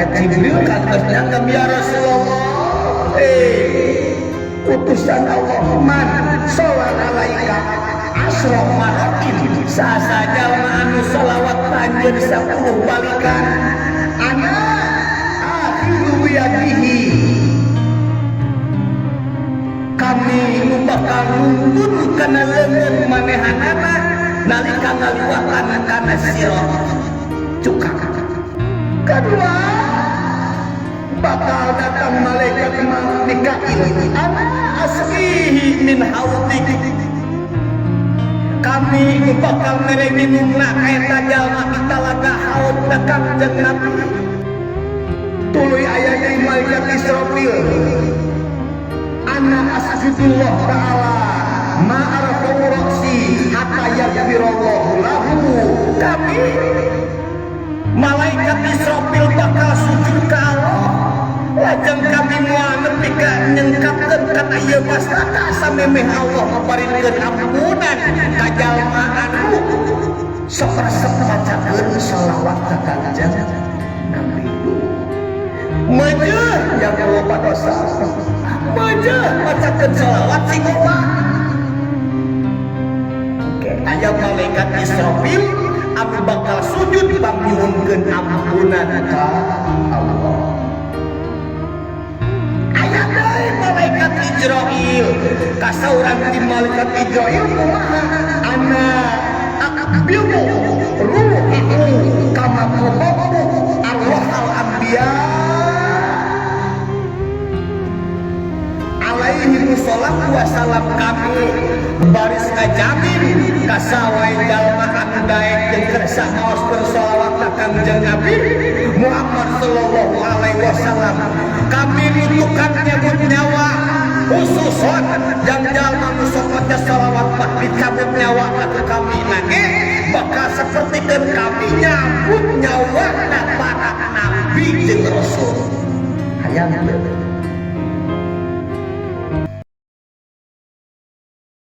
Malaikat Jibril kantos nyanggem, "Ya Rasulullah, eh utusan Allah, man sholat alaika asyra marratin, saha jalma anu sholawat anjeun 10 balikan, ana akhidzu biyadihi, kami nu bakal nuntun kana leungeun manehanana nalika ngaliwatan kana sirat." Cukak. Kedua, bakal datang malaikat Mikail, ana asqihi min haudik, kami nu bakal mere minumna ka eta jalma di talaga haud Kangjeng Nabi. Tuluy aya deui malaikat Israfil, ana asjudullah ta'ala ma arfa'u ra'si hatta yaghfirallahu lahu, kami malaikat Israfil bakal sujud ka Allah, lajeng kami moal nepi ka nyengkapkeun kana ieu mastaka samemeh Allah ngaparinkeun ampunan ka jalma anu sok resep macakeun sholawat ka Kangjeng Nabi. Meujeuh yang loba dosa, meujeuh macakeun sholawat sing loba. Oke, aya malaikat Israfil anu bakal sujud pangnyuhunkeun ampunan ka Allah. Aya deui malaikat Ijrail. Kasauran ti malaikat Ijrail kumaha? Ana aqbidu ruhahu kama qabadtu arwahal anbiya alaihi wassalatu wassalam, kami baris ngajamin ka saha wae jalma anu daek jeung kersa maoskeun sholawat ka Kangjeng Nabi Muhammad sallallahu alaihi wasallam, kami nu tukang nyabut nyawa, khususon yang jalma nu sok maca sholawat mah dicabut nyawa ku kami nage bakal sapertikeun kami nyabut nyawa para nabi jeung rasul. Hayang teu?